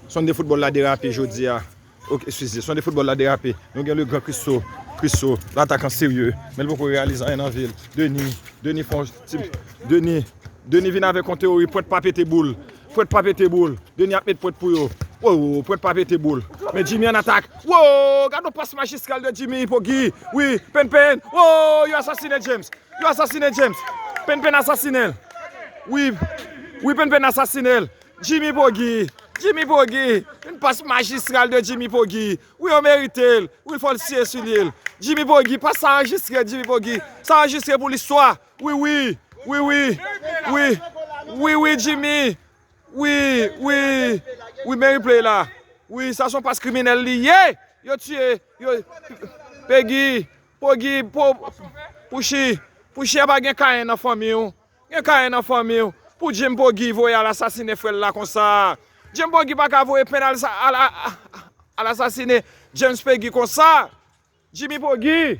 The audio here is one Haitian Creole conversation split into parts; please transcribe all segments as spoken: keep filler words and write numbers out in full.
Sonde foutbòl la derape jodi a. Ok, eskize, sonde foutbòl la derape. Nou gen le gran Christo. Christo, latakan serye. Men l poko reyalize anyen nan vi l. Denis, Denis fè yon ti, Denis, Denis vin avèk yon teyori, pwent pa pete boul. Pwent pa pete boul. Denis ap met pwent pou yo. Wo, pwent pa pete boul. Men Jimmy an atak. Wo, gad yon pas majistral de Jimmy Poggi. Wi, Penpen. Wo, yo asasinen James. Yo asasinen James. Penpen asasinen l. Wi, wi, Penpen asasinen l. Jimmy Poggi. Jimmy Poggi. Yon pas majistral de Jimmy Poggi. Wi, yo merite l. Wi, fò l siye sou li l. Jimmy Poggi, pas sa anrejistre, Jimmy Poggi. Sa anrejistre pou listwa. Wi, wi. Wi, wi. Wi, wi, wi, Jimmy. Wi, wi. Wi, men replay la. Wi, sa se yon pas kriminèl li ye. Yo tiye, yo, Peggy, Poggi, po, Pouchi, Pouchi a pa gen Kayen nan fanmi w. Gen Kayen nan fanmi w. Pou Jim Poggi voye al asasinen frè l la konsa. Jim Poggi pa ka voye Penn al, sa- al, al, al asasinen James Peggy konsa. Jimmy Poggi.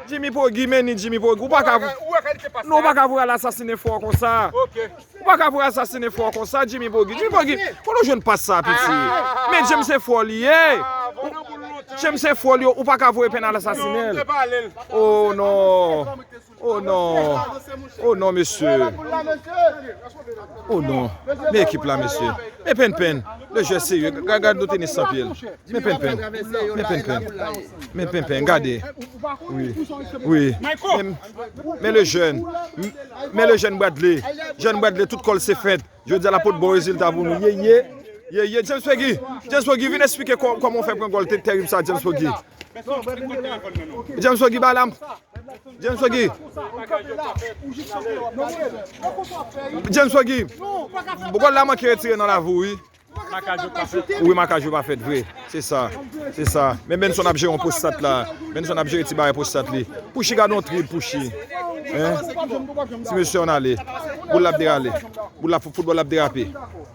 Jimmy Poggi, men ni Jimmy Poggi. Ou pa ka, non, ou pa ka voye al asasinen frè w konsa. Ou pa ka voye asasinen frè w konsa, Jimmy Poggi. Jimmy Poggi, kote w jwenn pas sa, piti? Men James se frè w li ye. James se frè w li ye, ou pa ka voye Penn al asasinen l. Oh non. Oh non. Oh non, mesye. Oh non. Men ekip la, mesye. Men Penpen. Le jeu est sérieux. Gad, gad nou tenis san pye l. Men Penpen. Men Penpen. Men Penpen, gade. Wi. Wi. Men, men le jeune. Men le jeune Bradley. Jeune Bradley, tout kò l se fent. Jodi a l ap pot bon rezilta pou nou. Ye, ye. Ye, ye. James Peggy. James Peggy, vin eksplike kò- kòman w fè pran gòl te- terib sa, James Peggy. James Peggy, ba la. James Peggy. James Peggy. Gòl la manke retire nan lavi w, wi. Wi, makaj yo pa fèt vre. Se sa. Se sa. Men Benson ap jere yon pwostat la. Benson ap jere ti bagay pwostat li. Pouchi, gade yon trip, Pouchi. Hein? Ti mesye, on ale. Boul la ap derale. Boul la, foutbòl la ap derape.